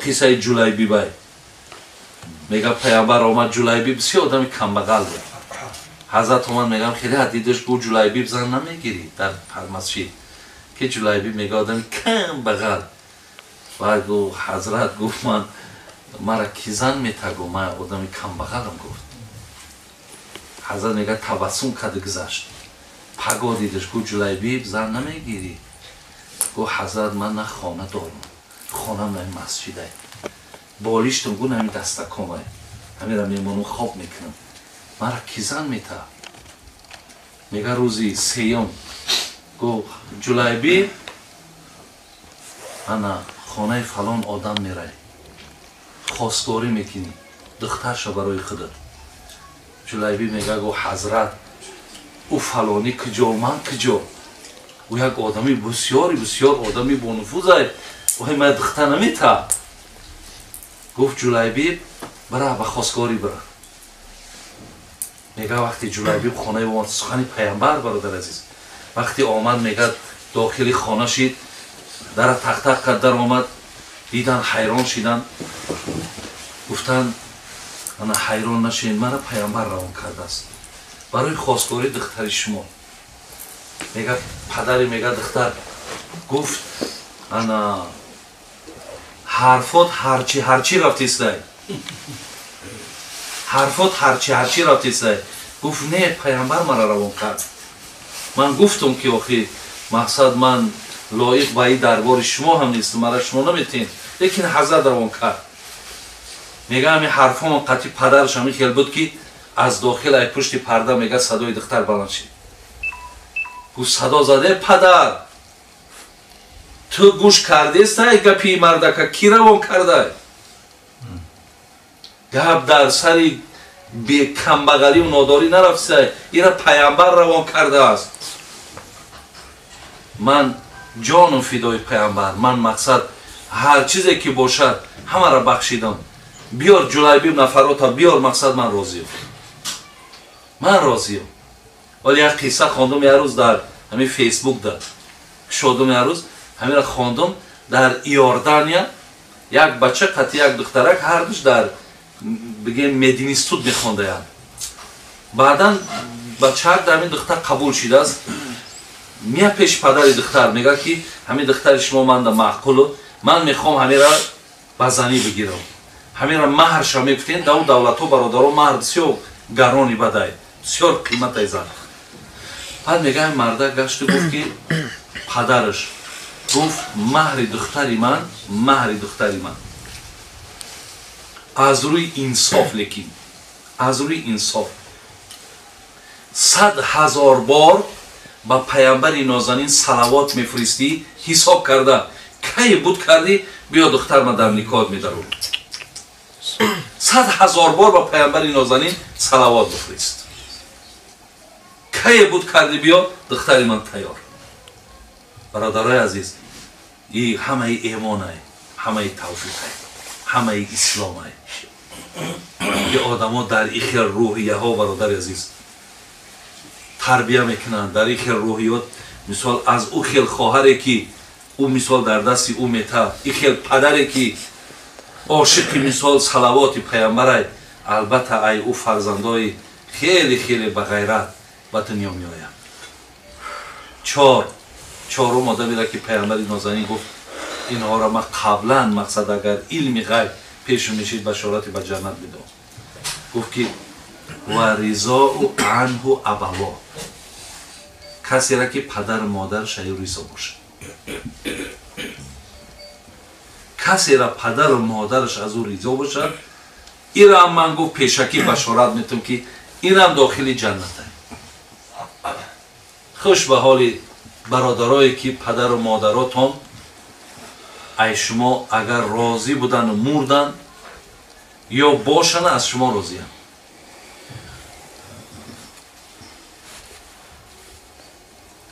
қиссаи Ҷулайбибай. Мега паямбар омад, Ҷулайбиб бисёр одами камбағал буд. Ҳазрат омад, мегам хеле дидаш, гуфт Ҷулайбиб зан намегирӣ дар масҷид. Ки Ҷулайбиб мега одами камбағал. Баъд гуфт ҳазрат, гуфт ман мара ки зан метагу, ман одами камбағалам гуфт. Ҳазрат мега табассум кард, гузашт. Паго дидаш, гуфт Ҷулайбиб зан намегирӣ. Гуфт ҳазрат ман на хона дорам, хонам на масҷидай, болиштам гу нами дастакомай, ҳамира мемонам хоб мекунам, мара ки зан мета. Мега рӯзи сеюм гуфт Ҷулайбиб ана хонаи фалон одам мерай, хостгорӣ мекунӣ духтарша барои худат. Ҷулайбиб мега гуфт ҳазрат ӯ фалонӣ куҷо, ман куҷо? Ӯ як одами бисёри бисёр одами бонуфузай, ой ман духтар намета. Гуфт Ҷулайбиб бира ба хостгорӣ бира. Мега вақти Ҷулайбиб хонаи омад, сухани паямбар бародар азиз, вақти омад мега дохили хона шид, дара тақтақ кард, дар омад, дидан ҳайрон шидан, гуфтанд ана ҳайрон нашед, мара паямбар равон кардааст барои хостгорӣ духтари шумо. Мега падари мега духтар гуфт ана ҳарфот ҳарчи ҳарчи рафтистай, ҳарфот ҳарчи ҳарчи рафтистай. Гуфт не, паямбар мара равон кард, ман гуфтам ки охи мақсад ман лоиқ ба ин дарбори шумо ҳам нестам, мара шумо наметиҳед, лекин ҳазрат равон кард. Мега ҳамин ҳарфҳоам қатъи падараш ҳамин хел буд ки аз дохил ай пушти парда мега садои духтар баланд шид. Гуфт садо заде падар, ту гӯш кардестай гапи мардака, ки равон кардай? Гап дар сари камбағалию нодорӣ нарафтистай, ира паямбар равон кардааст. Ман ҷону фидои паямбар, ман мақсад ҳар чизе ки бошад ҳамаро бахшидам. Биёр Ҷулайбиб нафарота биёр, мақсад ман розиям, ман розиям. Вале як қисса хондум як рӯз дар ҳамин фейсбук да шодум, як рӯз ҳаминро хондум дар Иордания як бача қатъи як духтарак ҳардуш дар бигем мединститут мехондаянд. Баъдан бачаак дар ҳамин духтар қабул шидааст, мия пеши падари духтар мега ки ҳамин духтари шумо манда маъқулу, ман мехоҳам ҳамира ба занӣ бигирам, ҳамира маҳрша мегуфтем. Дар давлатҳо бародаро маҳр бисёр гарони бадай, бисёр қиматай зан. Баъд мега ҳамин марда гашту гуфт ки падараш гуфт маҳри духтари ман, маҳри духтари ман аз рӯи инсоф, лекин аз рӯи инсоф 100 000 бор ба паямбари нозанин салавот мефиристӣ, ҳисоб карда кай буд кардӣ, биё духтар ман дар никоҳ медарум. 100 000 бор ба паямбари нозанин салавот бифирист, кай буд кардӣ, биё духтари ман тайёр. Бародарои азиз, и ҳамаи эмонай, ҳамаи тавфиқай, ҳамаи исломай. Ки одамо дар ин хел рӯҳияҳо бародари азиз тарбия мекунанд, дар ин хел рӯҳиёт, мисол аз ӯ хел хоҳаре ки ӯ мисол дар дасти ӯ мета, ин хел падаре ки ошиқи мисол салавоти паямбарай, албатта ай ӯ фарзандои хеле хеле ба ғайрат ба дунё меояд. Чорум одамеро ки паямбари нозанин гуфт инҳоро ман қаблан мақсад агар илми ғайб пешу мешид башорати ба ҷаннат медод. Гуфт ки ва ризоу анҳу абаво, касеро ки падару модараш аю ризо бошад, касеро падару модараш аз ӯ ризо бошад, инам ман гуфт пешакӣ башорат метум ки инам дохили ҷаннат. Хуш ба ҳоли бародарое ки падару модаротон ай шумо агар розӣ будану мурдан ё бошанд, аз шумо розиянд.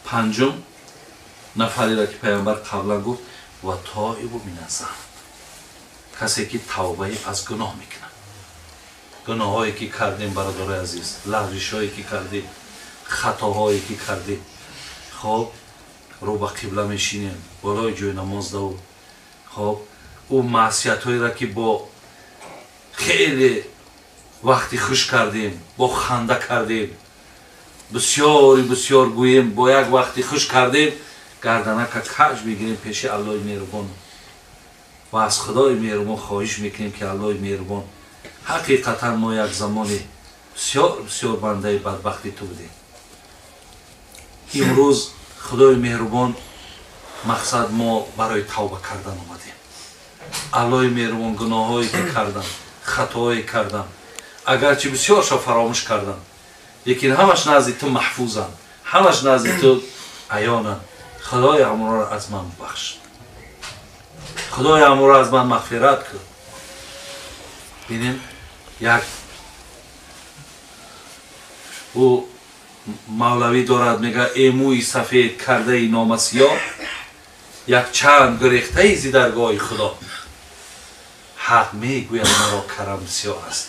Панҷум нафареро ки паямбар қаблан гуфт ва тоибу миназзанб, касе ки тавбаи аз гуноҳ мекунад. Гуноҳҳое ки кардем бародарои азиз, лағзишҳое ки кардем, хатоҳое ки кардем, хоб рӯ ба қибла мешинем болои ҷои намоз даву хоб Ӯ маъсиятҳоеро ки бо хеле вақти хуш кардем, бо ханда кардем, бисёри бисёр гӯем, бо як вақти хуш кардем, гарданака каҷ мегирем пеши Аллоҳи меҳрубон ва аз Худои меҳрубон хоҳиш мекунем, ки Аллоҳи меҳрубон, ҳақиқатан мо як замоне бисёр бисёр бандаи бадбахти ту будем. Имрӯз Худои меҳрубон, мақсад мо барои тавба кардан омадем. Аллоҳи меҳрубон, гуноҳҳое ки кардам, хатоҳое кардам, агарчи бисёрша фаромӯш кардам, лекин ҳамаш назди ту маҳфузанд, ҳамаш назди ту аёнанд. Худои ҳамонро аз ман бахш, Худои ҳамонро аз ман мағфират кун. Бинем, як ӯ мавлавӣ дорад, мега: э мӯи сафед кардаи номасиёҳ, як чанд гурехтаи зи даргоҳи Худо. Ҳақ мегӯяд маро карам бисёр аст,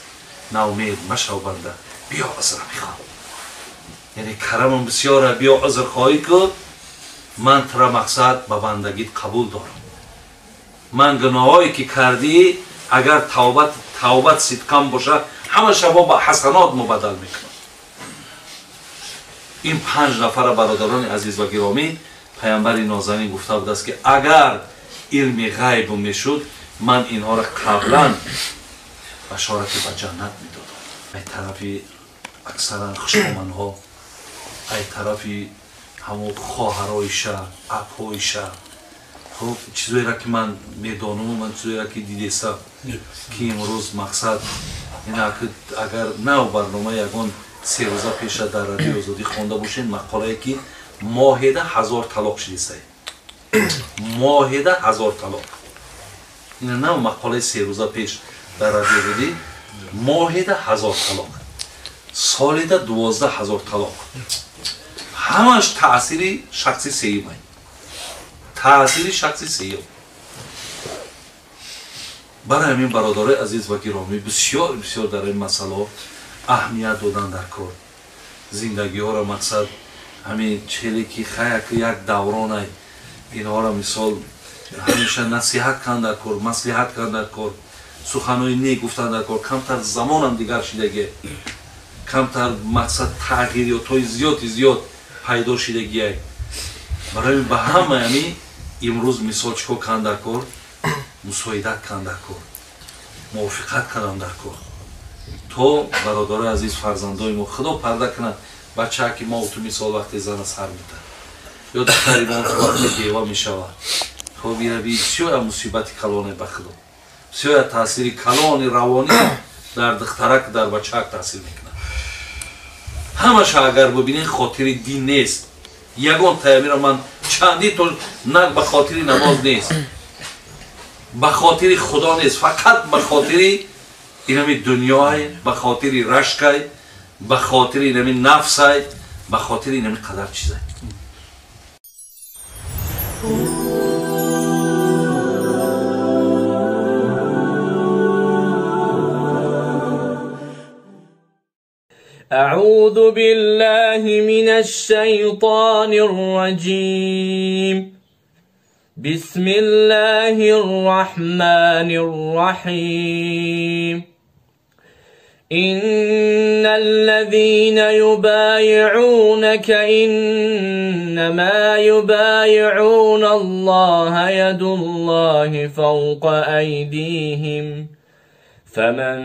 наумед машав банда, биё узр бихоҳ. Яъне карамам бисёра, биё узрхоҳӣ кун, ман тура мақсад ба бандагит қабул дорам. Ман гуноҳое ки кардӣ, агар тавбат сидқам бошад, ҳамаша мо ба ҳасанот мубаддал мекунам. Ин 5 нафара, бародарони азиз ва гиромӣ, паямбари нозанин гуфта будааст, ки агар илми ғайб мешуд, ман инҳоро қаблан башорати ба ҷаннат медодам. Ай тарафи аксаран хушоманҳо, ай тарафи ҳамон хоҳароиша, апҳоиша, хуб, чизоеро ки ман медонаму ман чизоеро ки дидесам, ки имрӯз мақсад агар нав барнома ягон 3 рӯза пеша дар радиои Озодӣ хонда бошед, мақолае ки моҳеда 1000 талоқ шидисай, моҳеда 1000 талоқ. Ина нав мақолаи 3 рӯза пеш дар радиои Озодӣ, моҳеда 1000 талоқ, соледа 12 000 талоқ. Ҳамаш таъсири шахси сеюмай, таъсири шахси сеюм. Барои ҳамин, бародарои азиз ва гиромӣ, бисёр бисёр дар ин масъалаҳо аҳамият додан дар кор. Зиндагиҳоро мақсад ҳамин челе ки хаяк як давронай, инҳоро мисол ҳамеша насиҳат кан дар кор, маслиҳат кан дар кор, суханҳои нек гуфтан дар кор. Камтар замонам дигар шидаге, камтар мақсад тағйирётҳои зиёди зиёд пайдо шидагиай. Барои ба ҳамаи ҳамин имрӯз мисол чӣ кор кан дар кор? Мусоидат кан дар кор, мувофиқат кардан дар кор, то бародарои азиз, фарзандои мо, Худо парда кунад, бачаа ки мо ту мисол вақте зана сар метад ё духтари мо ту вақте бева мешавад, хоб, ираби бисёр мусибати калоне, ба Худо, бисёр таъсири калони равонӣ дар духтарак, дар бачаак таъсир мекунад. Ҳамаша агар бибинед, хотири дин нест. Ягон таямиро ман чанди то на ба хотири намоз нест, ба хотири Худо нест, фақат ба хотири инами дунёй, ба хотири рашкай, ба хотири инами нафсай, ба хотири инами қадар чизай. أعوذ بالله من الشيطان الرجيم. بسم الله الرحمن الرحيم. إن الذين يبايعونك إنما يبايعون الله يد الله فوق أيديهم فمن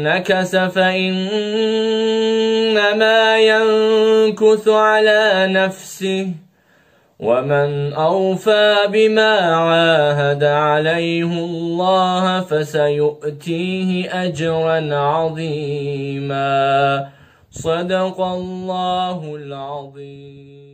نكس فإنما ينكث على نفسه ومن أوفى بما عاهد عليه الله فسيؤتيه أجرا عظيما. صدق الله العظيم.